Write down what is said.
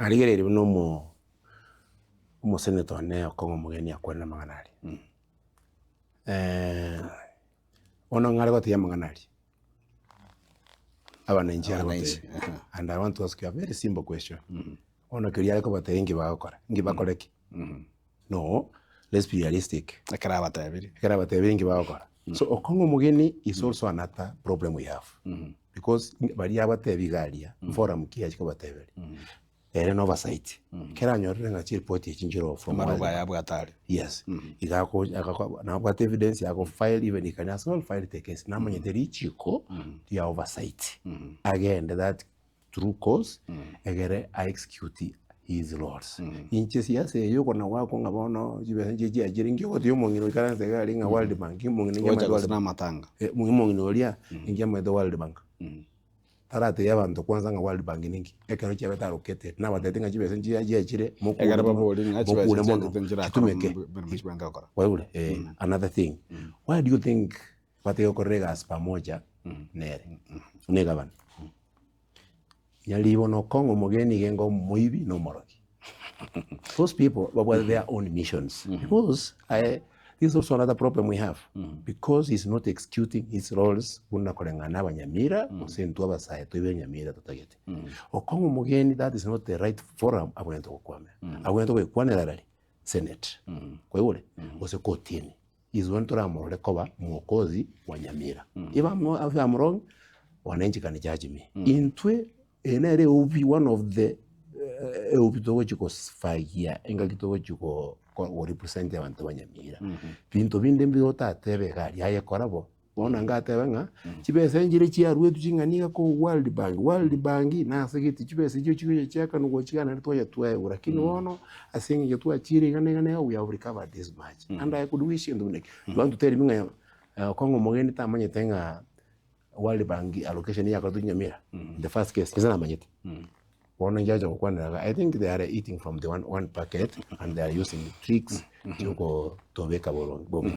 Narigereirie buna omo omosenator one okong'a omogeni akwane amang'ana aria. Bono ng'are gotebia amang'ana aria, abananchi are Abananchi, gotebia, and I want to ask you a very simple question, bono keria are kobatebia inki bagokora, inki bakore ki? No, let's be realistic. Ekero abatebirie. Ekero abatebirie inki bagokora. So okong'a omogeni is also another problem we have. Because baria abatebi iga aria, forum ki achia kobateberia? Ere na oversight. Ekero anyorire ng'a chiripoti echi nchire from Amarogo aya abwate aria. Yes. Iga ako agako nabwate evidence ago file even he can as well file the case. Namanyete richiko ria oversight. Agende that through course egere a execute his roles. Inche siasa eye okona goakwa ng'a bono chibesa nchiria chiachire inki ogotiga omong'ina oikaranse iga aria ng'a World Bank, omong'ina inki Gocha amaete gose World na amatanga. Eh, omong'ina oria inki amaete World Bank. Taratebia abanto kwanza ng'a World Bank ninki, ekero chiabete allocated, nabatebeti ng'a chibesa nchiria chiachire mokure Ekero mono, baborie ng'a chibesa mokure mono, chiachete nchirakora chitumeke. emeremo chibange gokora. Kwaigure? Eh, another thing, why do you think batige gokorera egasi pamoja nere, buna egavana? Nyaribo na Okong'o omogeni iga enga omoibi na omorogi. Those people babwate their own missions because aye this is also another problem we have because he's not executing his roles buna koreng'ana na abanyamira gose intwe abasae toibe nyamira totagete. Okong'o omogeni that is not the right forum abwenerete gokwamera. Abwenerete goikwanera arari senate kwaigure gose kotini. Is when toramorore koba mwokozi wa Nyamira. If I'm, if I'm wrong, wananchi can judge me. Intwe eye nere eubi one of the eh, eubi togochi gofagia engaki togochi go go represent abanto ba Nyamira. Binto binde mbire otatebe iga aria aye kora bo. Bono ngateba ng'a chibesa nchire chiaruetwe ching'ani iga korwa World Bank, World Bank nasegeti chibesa echio chigocha chiakanwa gochia iga naende twacha twaegwa lakini bono ase eng'encho twachire iga na iga na iga we have recovered this much. And I could wish egento buna ekio. You want to tell me ng'a okong'a omogeni tamanyete ng'a World Bank allocation yakoretwe Nyamira in the first case, gose namanyete? Bono inche acha gokwanera iga, I think they are eating from the one, one packet and they are using tricks chiokotobeka boronge bobe.